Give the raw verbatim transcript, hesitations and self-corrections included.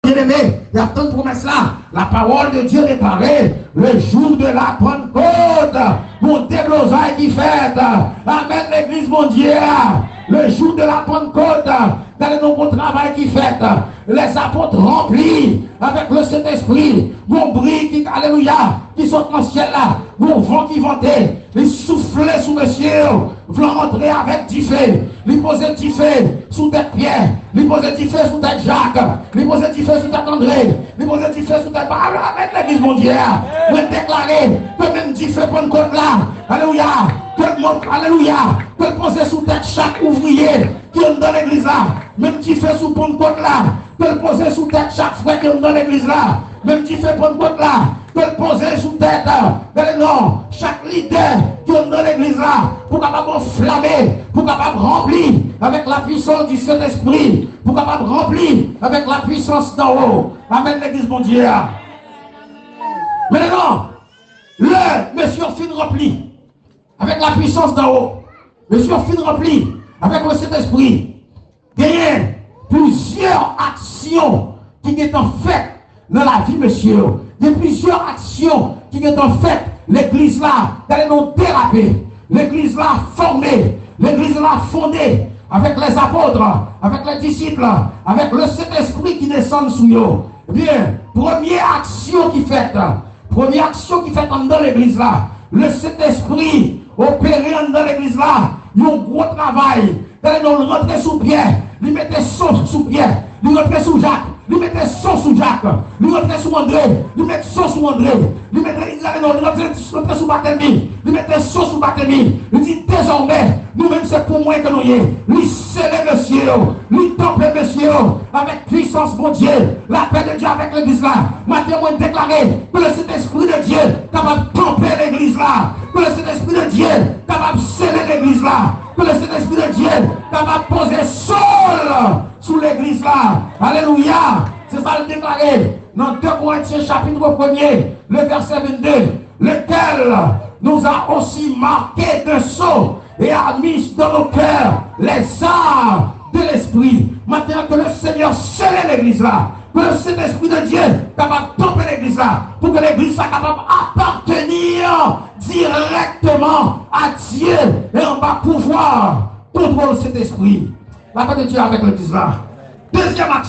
Byeneme, y ap tann pwomès la. La parole de Dieu déclare, le jour de la Pentecôte, gon deblozay ki fèt. Amèn, legliz Bondye a. Le jour de la Pentecôte, gade non, gon travay ki fèt. Les apôtres remplis avec le Saint-Esprit. Gon bri ki, alelouya, ki sot nan syèl la. Gon van ki vante. Li soufle sou mesye yo. Van antre avèk dife. Li poze dife sou tèt Pyè. Li poze dife sou tèt Jak. Li poze dife sou tèt Andre. Li poze dife sou tèt ba. Amèn, legliz Bondye a. Mwen deklare ke menm dife Pannkòt la, alelouya, ke l mont, alelouya, ke l poze sou tèt chak ouvriye ki anndan legliz la. Menm dife sou Pannkòt la, ke l poze sou tèt chak frè ki anndan legliz la. Menm dife Pannkòt la, ke l poze sou tèt, gade non, chak lidè ki anndan legliz la, pou kapab anflame, pou kapab ranpli avec la puissance du Saint-Esprit, pou kapab ranpli avec la puissance d'en haut. Amèn, legliz Bondye a. Men non, lè mesye yo fin ranpli avec la puissance d'en haut, mesye yo fin ranpli avec le Saint-Esprit, genyen plizyè aksyon ki gentan fèt nan lavi mesye yo. Gen plizyè aksyon ki gentan fèt. Legliz la, gade non, derape. Legliz la fòme. Legliz la fonde avec les apôtres, avec les disciples, avec le Saint-Esprit ki desann sou yo. Ebyen, premye aksyon ki fèt, premye aksyon ki fèt anndan legliz la, le Sentespri opere anndan legliz la yon gwo travay. Gade non, l rantre sou Pyè, li mete son sou Pyè, li rantre sou Jak, li mete son sou Jak, li rantre sou Andre, li mete son sou Andre, li mete, gade non, li rantre, rantre sou Batemi, li mete son sou Batemi, li di, dezòmè, nou menm se pou mwen ke nou ye. Li sele mesye yo, li tanpe mesye yo avèk pwisans Bondye, lapè de Dye avèk legliz la. Maten, mwen deklare ke le Sentespri de Dye kapab tanpe legliz la, ke le Sentespri de Dye kapab sele legliz la, ke le Sentespri de Dye kapab poze son l sou legliz la. Alelouya! Se sa l deklare nan de Korentyen chapit premye, le vèsè vennde, lequel nous a aussi marqués d'un sceau et a mis dans nos cœurs les armes de l'esprit. Maten an, ke le Senyè sele legliz la, ke le Sentespri de Dye kapab tanpe legliz la, pou ke legliz la kapab apartenir dirèkteman a Dye e anba pouvwa, kontwòl Sentespri. Lapè de Dye avèk legliz la. Dezyèm aksyon.